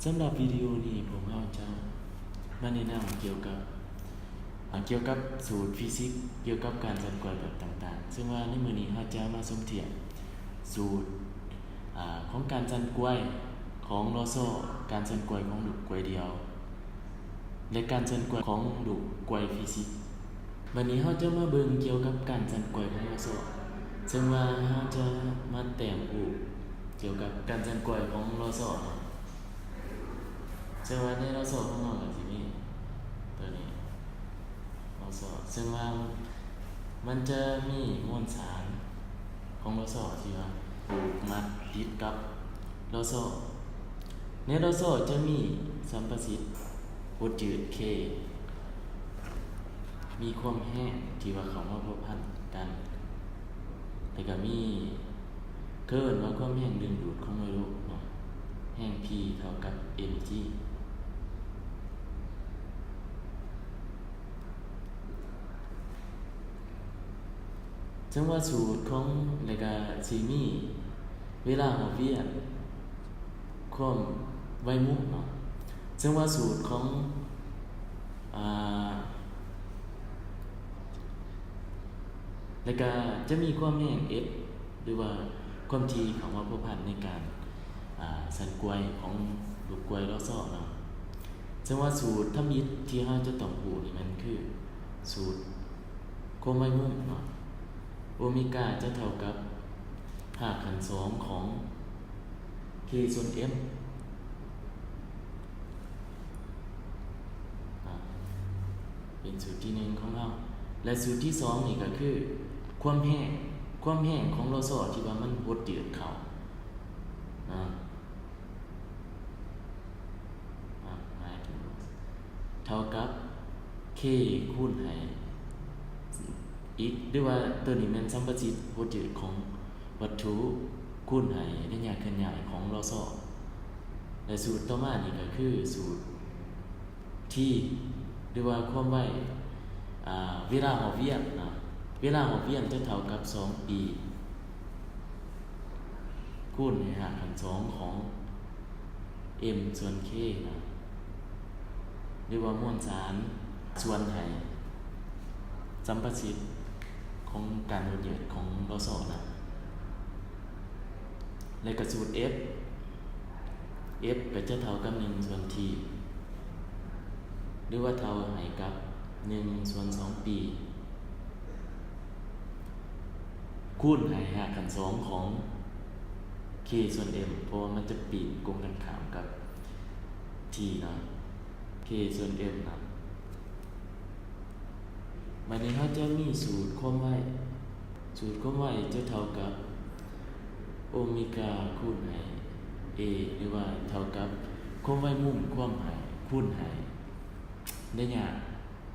ສຳລັບວິດີໂອນີ້ ພວກເຮົາຈະມາແນະນຳກ່ຽວກັບ ອາ ກ່ຽວກັບສູດຟີຊິກ ກ່ຽວກັບການສັ່ນໄກວແບບຕ່າງໆ. ເຊິ່ງວ່າໃນມື້ນີ້ເຮົາຈະມາສົມທຽບສູດ ອາ ຂອງການສັ່ນໄກວຂອງລໍຊໍ, ການສັ່ນໄກວຂອງລູກໄກວດຽວ ແລະ ການສັ່ນໄກວຂອງລູກໄກວຟີຊິກ. ບັດນີ້ເຮົາຈະມາເບິ່ງກ່ຽວກັບການສັ່ນໄກວຂອງລໍຊໍ, ເຊິ່ງວ່າເຮົາຈະມາແຕ້ມຮູບກ່ຽວກັບການສັ່ນໄກວຂອງລໍຊໍເນາະ. ເຊິ່ງວ່າໃນລໍຊໍຂອງເຮົາກໍຊິມີຕົວນີ້ ລໍຊໍ, ເຊິ່ງວ່າມັນຈະມີມວນສານຂອງລໍຊໍທີ່ວ່າຜູກມັດຕິດກັບລໍຊໍ. ໃນລໍຊໍຈະມີສຳປະສິດຫົດຍືດ K ມີຄວາມແຮງທີ່ວ່າເຂົ້າມາພົວພັນກັນ ແລ້ວກໍມີ ເຂົາເອີ້ນວ່າຄວາມແຮງດຶງດູດຂອງໜ່ວຍໂລກເນາະ, ແຮງ P ເທົ່າກັບ mg. ເຊິ່ງວ່າສູດຂອງ ແລ້ວກະຊິມີເວລາຮອບວຽນ ຄວາມໄວມຸມເນາະ, ເຊິ່ງວ່າສູດຂອງ ອາ ແລ້ວກະຈະມີຄວາມແຮງ F ຫຼືວ່າຄວາມຖີ່ເຂົ້າມາພົວພັນໃນການ ອາ ສັ່ນໄກວຂອງລູກໄກວລໍຊໍເນາະ. ເຊິ່ງວ່າສູດທຳອິດທີ່ເຮົາຈະຕ້ອງຮູ້ນີ້ແມ່ນຄືສູດຄວາມໄວມຸມເນາະ, ໂອເມກາຈະເທົ່າກັບຮາກຂັ້ນສອງຂອງ K ສ່ວນ m ອາ ເປັນສູດທີໜຶ່ງຂອງເຮົາ. ແລະ ສູດທີສອງນີ້ກໍຄືຄວາມແຮງ, ຄວາມແຮງຂອງລໍຊໍທີ່ວ່າມັນຫົດຍືດເຂົ້າ ອາ ອາ ໝາຍເຖິງເທົ່າກັບ K ຄູນໃຫ້ x ຫຼືວ່າຕົວນີ້ແມ່ນສຳປະສິດຫົດຍືດຂອງວັດຖຸ ຄູນໃຫ້ໄລຍະເຄື່ອນຍ້າຍຂອງລໍຊໍ. ແລະ ສູດຕໍ່ມານີ້ກໍຄືສູດ T ຫຼືວ່າຄວາມໄວ ອາ ເວລາຮອບວຽນເນາະ, ເວລາຮອບວຽນຈະເທົ່າກັບສອງປີ ຄູນໃຫ້ຮາກຂັ້ນສອງຂອງ m ສ່ວນ k ນະ ຫຼືວ່າມວນສານສ່ວນໃຫ້ສຳປະສິດຂອງການຫົດຍືດຂອງລໍຊໍນະ. ແລະກະສູດ F, F ກໍຈະເທົ່າກັບໜຶ່ງສ່ວນ T ຫຼືວ່າເທົ່າໃຫ້ກັບໜຶ່ງສ່ວນສອງປີ ຄູນໃຫ້ຮາກຂັ້ນສອງຂອງ k ສ່ວນ m ເພາະວ່າມັນຈະປີ້ນກົງກັນຂ້າມກັບ t ເນາະ, k ສ່ວນ m ນະ. ບາດນີ້ເຮົາຈະມີສູດຄວາມໄວ, ສູດຄວາມໄວຈະເທົ່າກັບໂອເມກາຄູນໃຫ້ a ຫຼືວ່າເທົ່າກັບຄວາມໄວມຸມຄວາມໃຫ້ ຄູນໃຫ້ໄລຍະ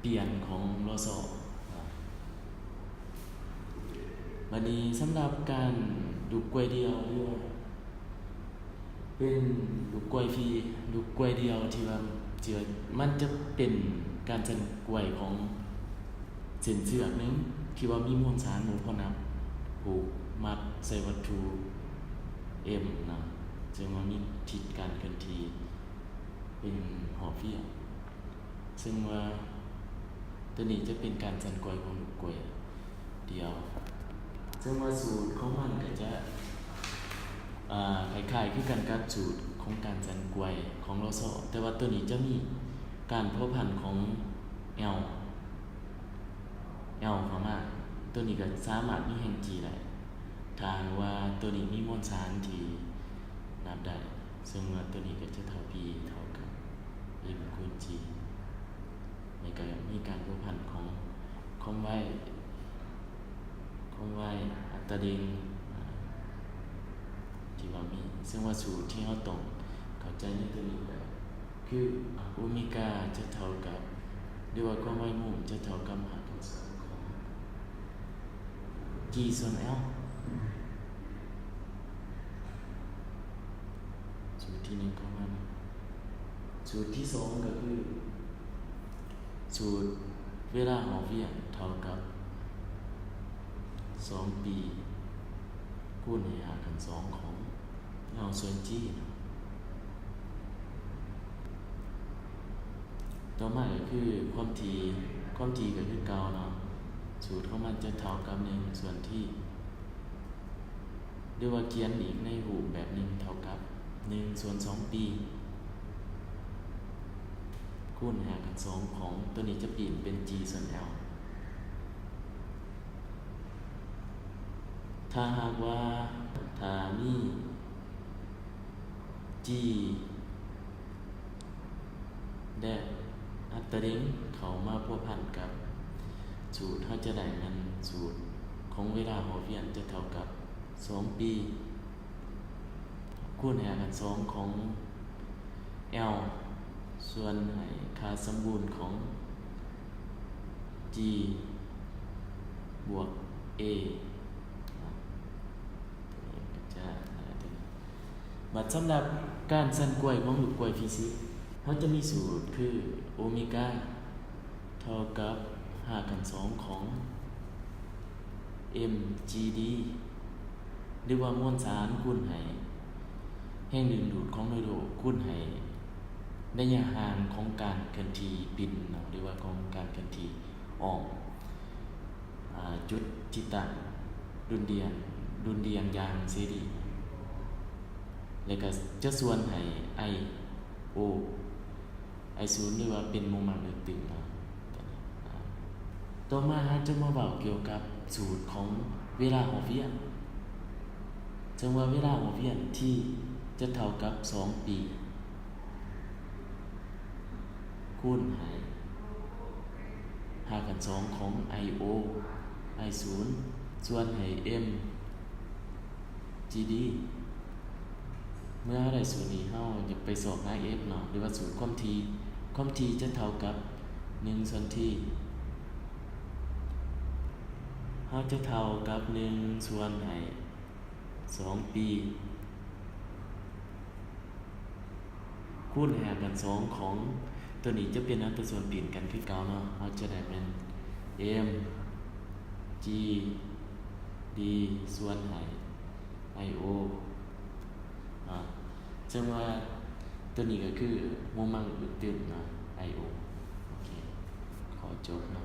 ປ່ຽນຂອງລໍຊໍ. ບາດນີ້ສຳລັບການລູກໄກວດຽວ ຫຼືວ່າເປັນລູກໄກວຟີ, ລູກໄກວດຽວທີ່ວ່າ ທີ່ວ່າມັນຈະເປັນການສັ່ນໄກວຂອງເສັ້ນເຊືອກໜຶ່ງທີ່ວ່າມີມວນສານໂມເພາະນັບ ຜູກມັດໃສ່ວັດຖຸ m ນະ, ເຊິ່ງວ່າມີທິດການເຄື່ອນທີ່ເປັນຮອບວຽນ. ເຊິ່ງວ່າໂຕນີ້ຈະເປັນການສັ່ນໄກວຂອງລູກໄກວດຽວ, ເຊິ່ງວ່າສູດຂອງມັນກໍຈະ ອາ ຄ້າຍໆຄືກັນກັບສູດຂອງການສັ່ນໄກວຂອງລໍຊໍ, ແຕ່ວ່າໂຕນີ້ຈະມີການພົວພັນຂອງ L, L ເຂົ້າມາ, ໂຕນີ້ກໍສາມາດມີແຮງ G ໄດ້ ຖ້າຫາກວ່າໂຕນີ້ມີມວນສານທີ່ນັບໄດ້, ເຊິ່ງວ່າໂຕນີ້ກໍຈະເທົ່າ P ເທົ່າກັບ m ຄູນ g. ແລ້ວກໍມີການພົວພັນຂອງຄວາມໄວ, ຄວາມໄວ, ອັດຕາເລັ່ງ ອາ ທີ່ວ່າມີ, ເຊິ່ງວ່າສູດທີ່ເຮົາຕ້ອງເຂົ້າໃຈໃນໂຕນີ້ກໍຄື ໂອເມກາຈະເທົ່າກັບ ຫຼືວ່າຄວາມໄວມຸມຈະເທົ່າກັບຮາກຂັ້ນສອງຂອງ G ສ່ວນ L. ສູດທີໜຶ່ງຂອງມັນ. ສູດທີສອງກໍຄື ສູດເວລາຮອບວຽນເທົ່າກັບສອງປີ ຄູນໃຫ້ຮາກຂັ້ນສອງຂອງ L ສ່ວນ G ເນາະ. ຕໍ່ມາກໍຄືຄວາມຖີ່, ຄວາມຖີ່ກໍຄືເກົ່າເນາະ, ສູດຂອງມັນຈະເທົ່າກັບໜຶ່ງສ່ວນ T ຫຼືວ່າຂຽນອີກໃນຮູບແບບໜຶ່ງເທົ່າກັບໜຶ່ງສ່ວນສອງປີ ຄູນໃຫ້ຮາກຂັ້ນສອງຂອງຕົວນີ້ຈະປ່ຽນເປັນ G ສ່ວນ L. ຖ້າຫາກວ່າ ຖ້າມີ G ແລະ ອັດຕາເລັ່ງເຂົ້າມາພົວພັນກັບສູດ, ເຮົາຈະໄດ້ແມ່ນສູດຂອງເວລາຮອບວຽນຈະເທົ່າກັບສອງປີ ຄູນໃຫ້ຮາກຂັ້ນສອງຂອງ L ສ່ວນໃຫ້ຄ່າສົມບູນຂອງ G ບວກ A. ບັດສຳລັບການສັ່ນໄກວຂອງລູກໄກວຟີຊິກ, ເຮົາຈະມີສູດຄືໂອເມກາເທົ່າກັບຮາກຂັ້ນສອງຂອງ mgd ຫຼືວ່າມວນສານຄູນໃຫ້ແຮງດຶງດູດຂອງໜ່ວຍໂລກ ຄູນໃຫ້ໄລຍະຫ່າງຂອງການເຄື່ອນທີ່ປິ່ນເນາະ ຫຼືວ່າຂອງການເຄື່ອນທີ່ອ້ອມ ອາ ຈຸດທີ່ຕັ້ງດຸ່ນດ່ຽງ, ດຸ່ນດ່ຽງຢ່າງເສລີ ແລະກະຈະສ່ວນໃຫ້ I O I ສູນ ຫຼືວ່າເປັນໂມມັງອຶດຕຶງເນາະ. ອາ ຕໍ່ມາເຮົາຈະມາເວົ້າກ່ຽວກັບສູດຂອງເວລາຮອບວຽນ. ເຊິ່ງວ່າເວລາຮອບວຽນ T ຈະເທົ່າກັບສອງປີ ຄູນໃຫ້ຮາກຂັ້ນສອງຂອງ I O I ສູນ ສ່ວນໃຫ້ mgd. ເມື່ອເຮົາໄດ້ສູດນີ້ ເຮົາຢາກໄປຊອກຫາ F ເນາະ ຫຼືວ່າສູດຄວາມຖີ່, ຄວາມຖີ່ຈະເທົ່າກັບໜຶ່ງສ່ວນ T ເຮົາຈະເທົ່າກັບໜຶ່ງສ່ວນໃຫ້ສອງປີ ຄູນໃຫ້ຮາກຂັ້ນສອງຂອງ ຕົວນີ້ຈະເປັນອັດຕາສ່ວນປິ່ນກັນຄືເກົ່າເນາະ, ເຮົາຈະໄດ້ແມ່ນ mgd ສ່ວນໃຫ້ I O ເນາະ. ເຊິ່ງວ່າຕົວນີ້ກໍຄືໂມມັງອຶດຕຶງເນາະ I O. ໂອເຄ ຂໍຈົບເນາະ.